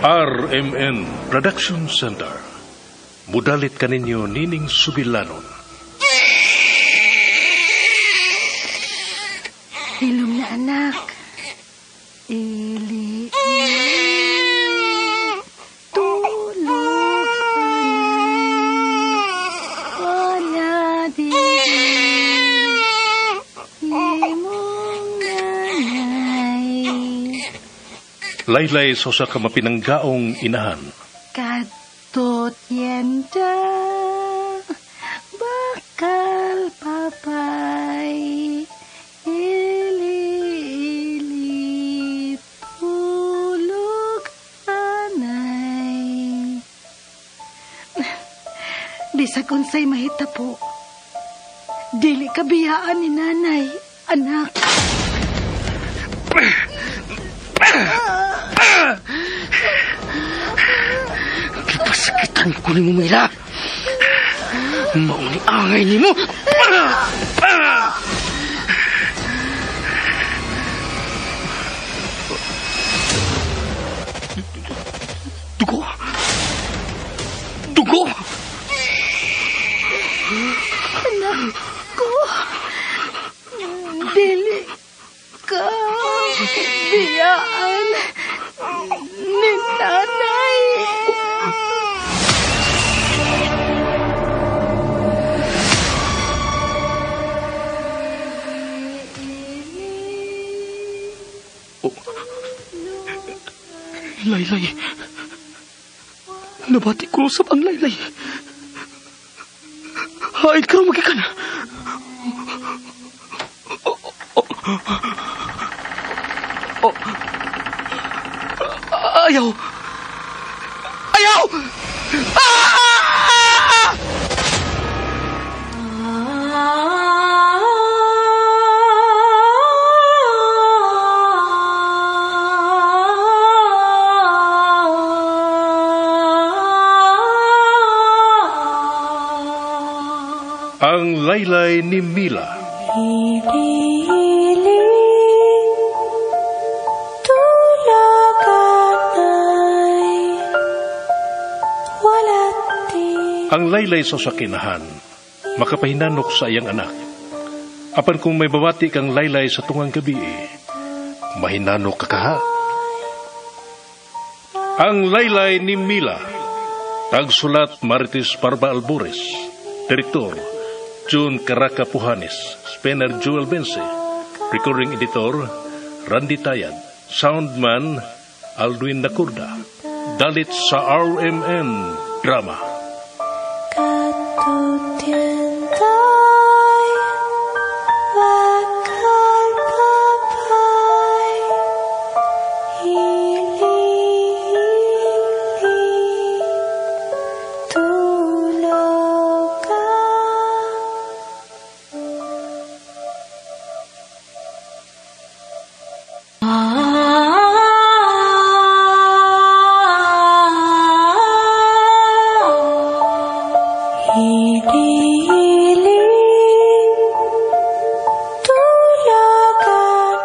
RMN Production Center. Mudalit kaninyo nining sugilanon. Hilom na, anak. Ili, ili, tulog anay, wala di imong nanay. Laylay sa usa ka mapinanggaong inahan. Kadto tienda, bakal papay, ili, ili, tulog anay. Bisag unsay mahitabo, dili ka biyaan ni nanay, anak. Gipasakitan ko ni mo, Mila. Mauni angay ni mo. Dugo. Dugo. Anak ko. Dili ka biyaan ni nanay. Oh. Laylay. Nabati ko usap ang laylay. Hain ka magikan. Oh, oh, oh. Ayaw. Ayaw! Ah! Ang Laylay ni Mila. Ili, tulog anay, wala di. Ang laylay sa sakinahan, makapahinanok sa iyang anak. Apan kung may babati kang laylay sa tungang gabi, mahinanok ka kaha. Ang Laylay ni Mila. Tagsulat Marites Parba Albores. Direktor June Caraca Puhanes. Spenner Joel Bense. Recording editor Randy Tayad. Soundman Aldwin Nakurda. Dalit sa RMN Drama. Katutientay, bakal papay, ili, ili, tulog ka. Ili, ili, tulog anay.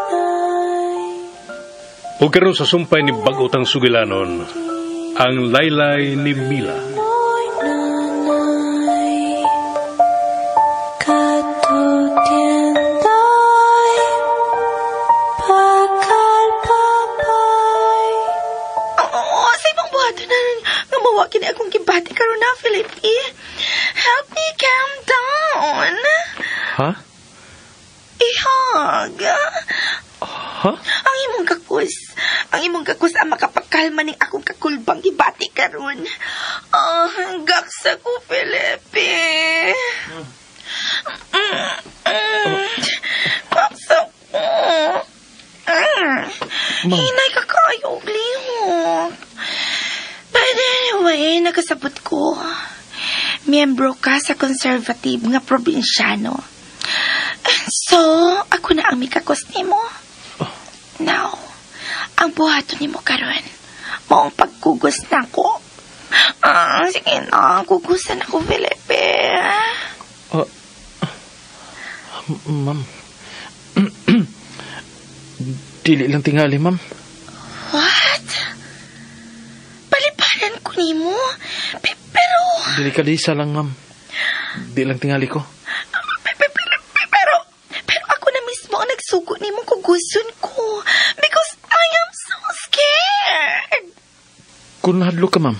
O karon sa sumpay ni bag-otang sugilanon, ang Laylay ni Mila. Oy, nanay, katutientay, bakal papay. Oo, sa ibang buhaton na nga mawaki ni akong gibati karon na, Felipe. Help me calm down. Ha? Ihag. Ha? Ang imong kakus. Ang imong kakus ang makapagkalma ning akong kakulbang gibati karon. Ah, gaksa ko, Felipe. Gaksa ko. Ma'am. Hinay ka kayo, lihok. But anyway, nagkasabot ko. Miyembro ka sa conservative nga probinsyano. So, ako na ang mikakos nimo. Now, ang buhaton nimo karon, maong pagkugos na ko. Ah, sige na, kugusan ako, Felipe. Ma'am. Dili lang tingali, ma'am. What? nimo. Pero... Delikadisa lang, ma'am. Di lang tingali ko. Pero ako na mismo ang nagsugo nimo kuguson ko. Because I am so scared. Kung nahadlo ka, ma'am,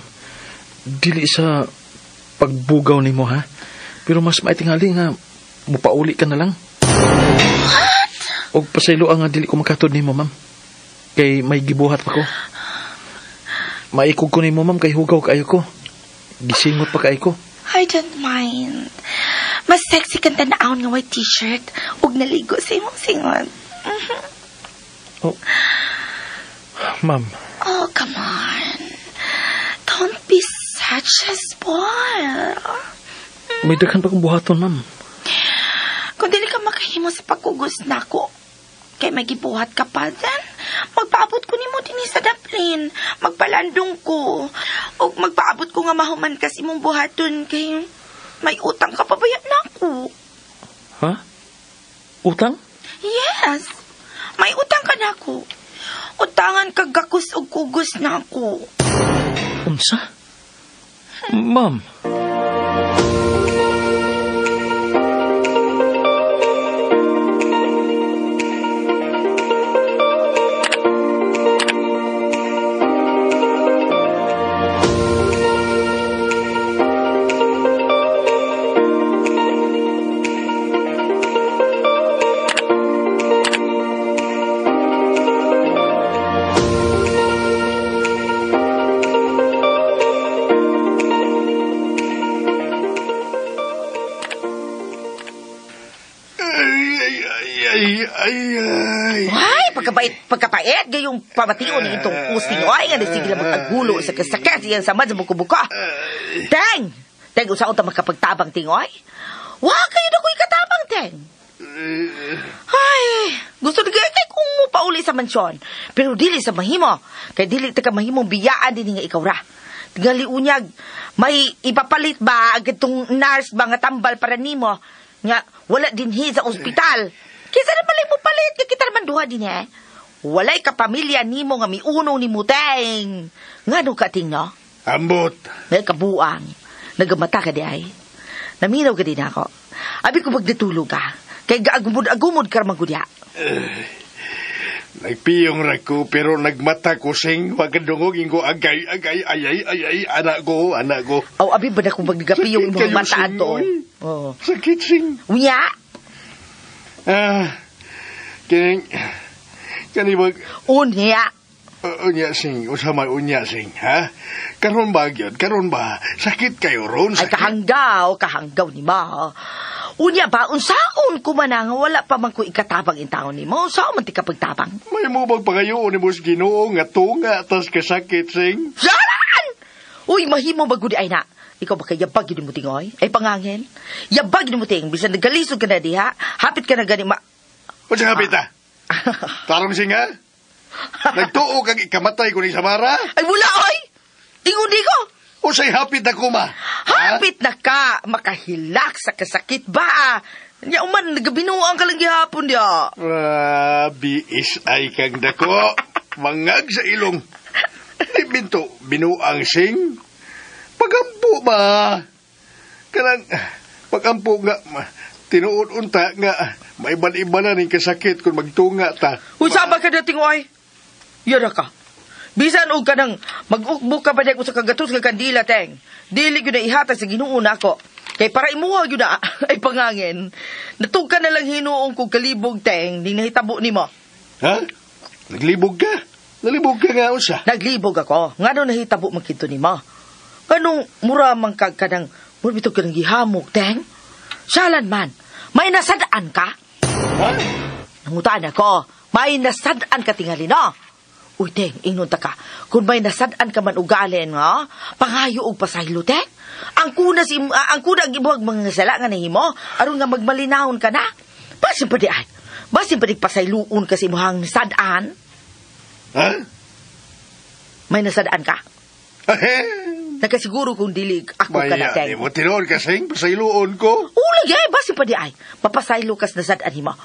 dili sa pagbugaw nimo, ha? Pero mas maitingali nga mupauli ka na lang. What? Og pasaylo ang dili ko makatod nimo, ma'am. Kay may gibuhat pa ko. Maikog ko nimo, ma'am, kay hugaw kaayo ko. Gisingot pa kaayo ko. I don't mind. Mas sexy kang tanaon nga white t-shirt ug naligo sa imong singot. Mm-hmm. Oh. Ma'am. Oh, come on. Don't be such a spoil. May daghan pa kong buhaton, ma'am. Kung dili ka makahimo sa pagkugos nako, kay magibuhat ka pa, then magpaabot ko nimo dinhi sa Dublin. Magpalandong ko. O magpaabot ko nga mahuman kas imong buhaton kay may utang ka pa baya nako. Ha? Utang? Yes. May utang ka nako. Utangan ka gakus og kugos nako. Unsa? Ma'am. Ay, pagkapait, gayong pamation ni itong using. Ay, nga nasigila mag-agulo sa kasakit siyang samad sa buko-buko. Teng! Teng, usaon ta makapagtabang, ting, oy? Wa kayo na ko'y katabang, Teng. Ay, gusto na kay kung mo pauli sa mansyon. Pero dili sa mahimo. Kay dili ta ka mahimong biyaan din nga ikaw ra. Tingali unyag, may ipapalit ba agad tong nurse ba nga tambal para nimo? Nga, wala din hi sa ospital. Kisa na pala mo palit, kaya kita naman duha din eh. Walay ka pamilya nimo nga miuno ni Muteng. Nga no ka ting no? Ambot. May kabuang. Nagamata ka di ay. Naminaw ka din ako. Abi ko magditulog ka. Kaya gaagumod-agumod ka ramang gudya. Nagpiyong ra ko pero nagmata ko sing. Wag kadungog ko agay, agay, ayay, ayay, anak ko, anak ko. Aw, abi ba na kung magnagapiyong imong mata ato? Oh. Sakit sing. Unya? Ah, kining, kanibag... Unya? Unya sing, usa may unya sing, ha? Karon ba gyud? Karon ba? Sakit kayo ron? Sakit. Ay, kahanggaw, kahanggaw ni ma. Unya ba, unsaon ko man ang wala pa man ko ikatabang in taon ni mo? Unsaon man ti kapagtabang? May mo bang pagayoon ni Boss Ginoo nga tunga tas kasakit sing? Saran! Uy, mahimo ba gudi ay na? Ikaw ba kay yabag yun mo tingoy? Ay pangangin? Yabag yun mo ting. Bisan nagkalisod ka na diha, hapit ka na gani ma... Unsa hapit ah? Tarong sing ha? Nagtuo kang ikamatay ko ni Samara? Ay wala oy! Ingon di ko! Unsay hapit na kuma? Hapit na ka! Makahilak sa kasakit ba? Nya uman, nagabinuang ka lang gihapon diya. BSI kang dako. Mangag sa ilong. Di binto, binuang sing. Pagampo ba? Kanang, pagampo nga, tinuod unta nga, maiban-iba na ning kasakit kung magtunga ta. Unsa ba ka dating oy? Yara ka. Bisan og kanang mag-ukbok ka pa dyan sa kagatos nga kandila, Teng. Dili gyud na ihatag sa Ginoo nako. Kay para imuha gyud na ay pangangin. Natug ka na lang hinuong kog kalibog, Teng, ning nahitabo nimo. Ha? Naglibog ka? Nalibog ka nga unsa? Naglibog ako. Ngano nahitabo man kidto nimo? Kanong mura man kag kanang mura bitog kanang gihamok, Teng? Salan man, may nasadaan ka? Ha? Nangutaan ako, may nasadaan ka tingali no? Uy, Teng, ingon ta ka. Kung may nasadaan ka man ugalin, ha? Pangayo og pasaylo, Teng. Ang kuna si ang kuna ang ibuhag mga sala nga nahimo, aron nga magmalinahon ka na. Basin pa di ay. Basin pa di pasayloon ka sa imuhang nasadaan. Ha? May nasadaan ka? Nakasiguro kung dili ako ka na, Teng. Maya, mo tinuod ka, Sing, pasayloon ko. Ulag eh, basin pa di ay. Mapasaylo kas nasadaan nimo.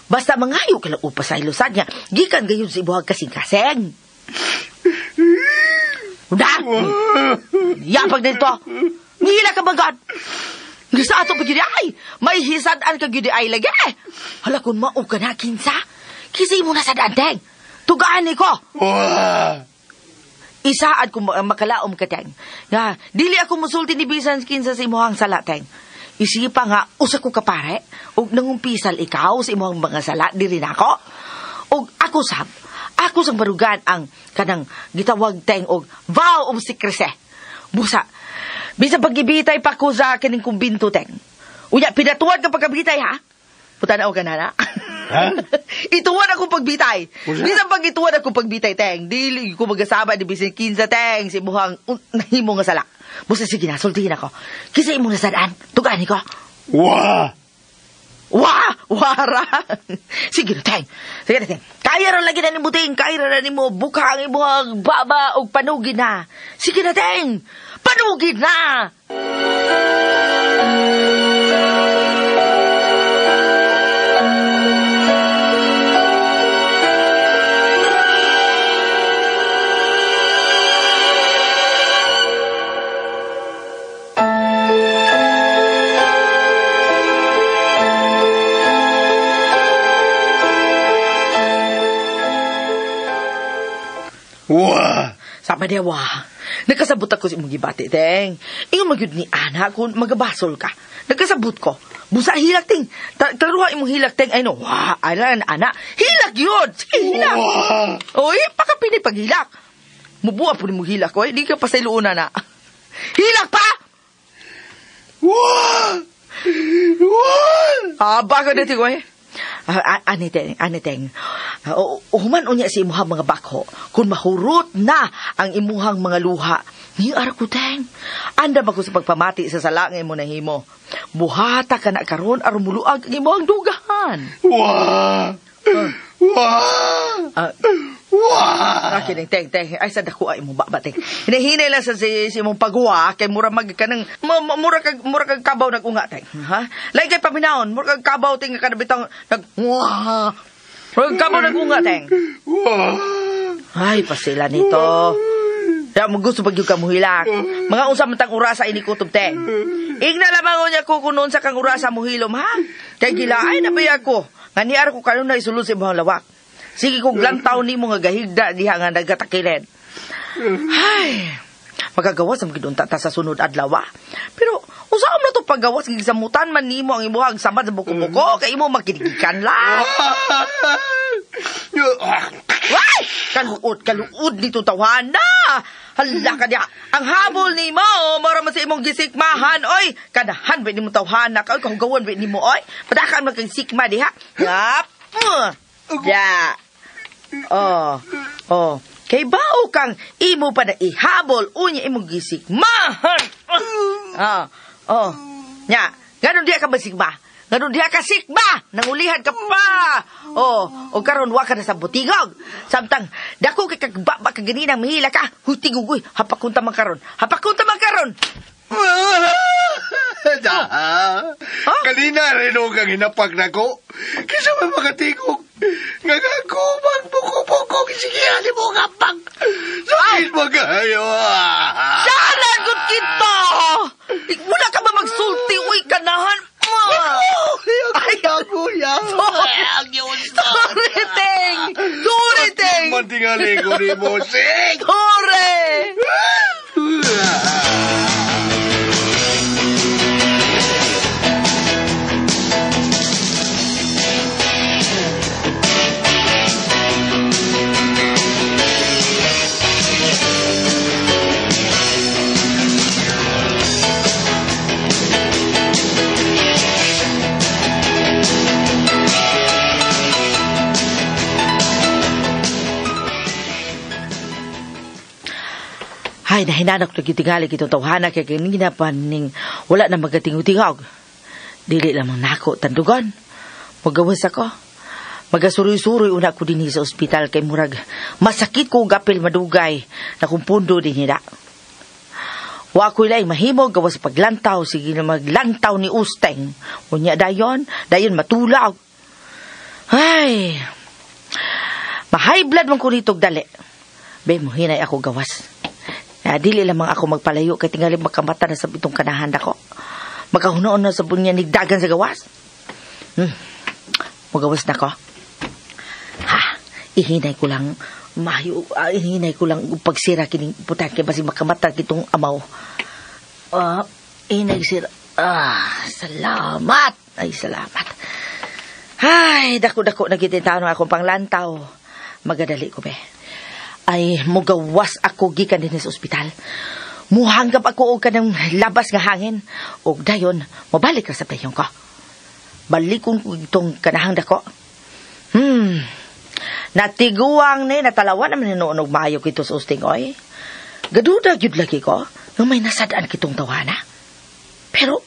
Basta mangayo ka lang upasaylo sad niya. Gikan gayon sa ibuhag kasing-kasing. Una! Yapag dito! Ngila ka ba, God? Sa ato pa gyud ay! May hisadaan ka gyud ay lagi! Hala kung mao ka na, kinsa? Kinsa imo na sa dandeng? Tugaan ni ko! Wah! Isaad kung makalaom ka, Teng. Nga, dili ako musulti ni bisan kinsa sa imuhang sala, Teng. Isipa nga, usa ko kapare, ug nangumpisal ikaw sa imuhang mga sala, diri nako. Ug ako sab, ako sang barugan ang kanang gitawag, Teng, og vow of secrecy. Busa, bisan pagibitay pa ko sa kining kumbinto, Teng. Unya, pinatuwad ka pagkabitay, ha? Puta na o ka na, na? Ha? Ituwan ako pagbitay. Usa? Bisan pag ituwan ako pagbitay, Teng. Dili ko magasaba ni bisan kinsa, Teng. Si buhang nahimo nga sala. Busa sige na, sultihin ako. Kinsa imo nasadaan? Tugaan ko. Wah! Wah! Wara! Sige na, Teng. Sige na, Teng. Kaya ra lagi na nimo, Teng. Kaya ra na nimo. Buka ang imuhang baba og panugid na. Sige na, Teng. Panugid na! Wah! Sama niya, wah. Nagkasabot ako sa imong gibati, Teng. Ingon magyud ni Ana kung magabasol ka. Nagkasabot ko. Busa hilak, Teng. Klaruha imong hilak, Teng. Ay no, wah, ana, ana. Hilak yun! Sige, hilak. Wah! Oy, pakapili paghilak. Mubuha po ni mo hilak, oy. Di ka pasayloon na na. Hilak pa! Wah! Wah! Ah, baka na, Teng, oy. Ani, Teng, ani, Teng. Human unya sa imuhang mga bakho, kung mahurot na ang imuhang mga luha, niara ko, Teng. Andam ako sa pagpamati sa sala nga imo nahimo. Buhata ka na karon aron muluag ang imuhang dugahan. Wah! Wah! Wah! Kining, Teng, Teng. Ay, sa dako ay imong baba, Teng. Hinahinay lang sa imong pagwa, kay mura mag kanang, mura kag kabaw nag-unga, Teng. Ha? Lain kay paminahon, mura kag kabaw, Teng, nga kanabitang nag, wah! Mura kag kabaw nag-unga, Teng. Wah! Ay, pasila nito. Kaya mo gusto pag yung kamuhilak. Mga unsa man tang urasa ini kutob, Teng. Igna lamang unya ko kung noon sa kang urasa muhilom, ha? Kay gilaay na ba ako? Nga niar ko kanunay sulod sa imong lawak. Sige kong lantaw ni mo nga gahigda diha nga nagatakilen. Ay, magagawas ang gidunta ta sa sunod adlaw. Pero usaon na to paggawas gisamutan man nimo ang imuhang samad sa buko-buko kay imo makidigikan lang. Ay! Kaluod, kaluod nito tawhana. Hala ka diha. Ang habol nimo, mura man sa imong gisikmahan, oy. Kanahan ba nimo tawhana ka, oy, kahugawan ba nimo, oy. Padakan man kang sikma diha. Yap. Ya. Oh. Oh. Kay bao kang imo pa na ihabol unya imong gisikmahan. Ah. Oh. Nya, ngadon diha ka ba sikma? Ngadon diha ka sikma, nangulihan ka pa. Oh, o karon wa ka na sa butigog. Samtang dako kay kagbaba ka ganina mahila ka. Huy tingog uy, hapakunta man karon. Hapakunta man karon. Huh? Kanina rin o kang hinapag na ko. Kisa may makatingog. Ngagagumang buko-buko. Sige, mo kapag. Sakit mo kayo. Sana gud kita. Wala ka ba magsulti? Uy, kanahan mo. Ay, Sorry, Teng. Sorry, Teng. Mantingali ko ni mo, Sing. Sorry. Ay, nahinanok na gitingali kitong tawhana kay kanina pa ning wala na magatingutingog. Dili lamang nako tandugon. Magawas ako. Magasuroy-suroy una ko dinhi sa ospital kay murag masakit ko gapil madugay na kumpundo din hila. Wa ko'y laing mahimo gawas paglantaw, sige na maglantaw ni Usteng. Unya dayon, dayon matulaw. Ay, ma-high blood man ko nitog dali. Be, muhinay ako gawas. Dili lamang ako magpalayo kay tingali makamata na sa bitong kanahan dako. Makahunoon na sa bunya nigdagan sa gawas. Magawas na ko. Ha, ihinay ko lang mayo, ihinay ko lang pagsira kining putan kay basig makamata kitong amaw. Ihinay sira. Salamat. Ay, salamat. Ay, dako-dako na gitintano akong panglantaw. Magadali ko be. Ay, mugawas ako gikan din sa ospital. Muhanggap ako og kanang labas nga hangin. Og dayon, mabalik ra sa playon ko. Balikon ko itong kanahang dako. Natiguang ni, natalawan naman hinuon og maayo kito sa usting, oy. Gaduda gyud lagi ko, nga may nasadaan kitong tawana. Pero,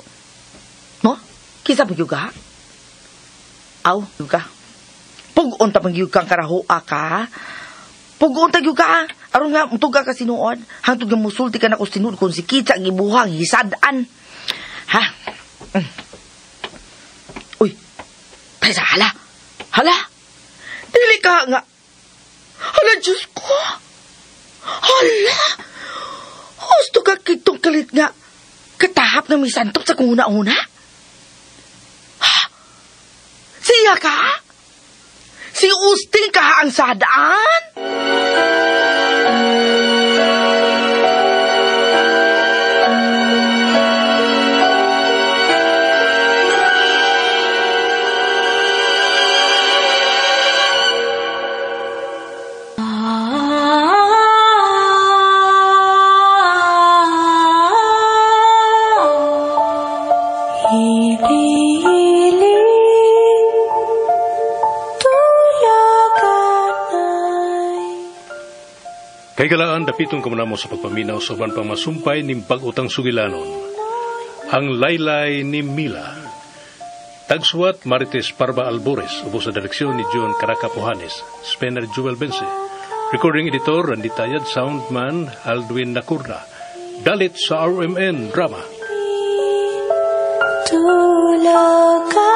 no? Kisa mo gyud ka? Aw, gyud ka. Pug-on ta man gyud kang karahoa ka. Pug-on ta gyud ka. Aron nga mutuga ka sinuod. Hangtod nga musulti ka na ko sinuod kung si Kitsa ang ibuhang hisadaan. Ha? Uy, tayo sa hala. Hala? Dili ka nga. Hala, Diyos ko. Hala! Husto ka kitong kalit nga. Katahap na may santop sa kung una-una. Ha? Siya ka? Si Usting ka ang sadaan? Kay galaan, dapiton ka muna mo sa pagpaminaw sa uban pang masumpay ning bag-utang sugilanon. Ang Laylay ni Mila. Tagsuwat Marites Parba Albores, ubos sa direksyon ni John Caracapuhanes, Spencer Jewel Bense. Recording editor Randy Tayad, soundman Aldwin Nakurda. Dalit sa RMN Drama. Tulagan.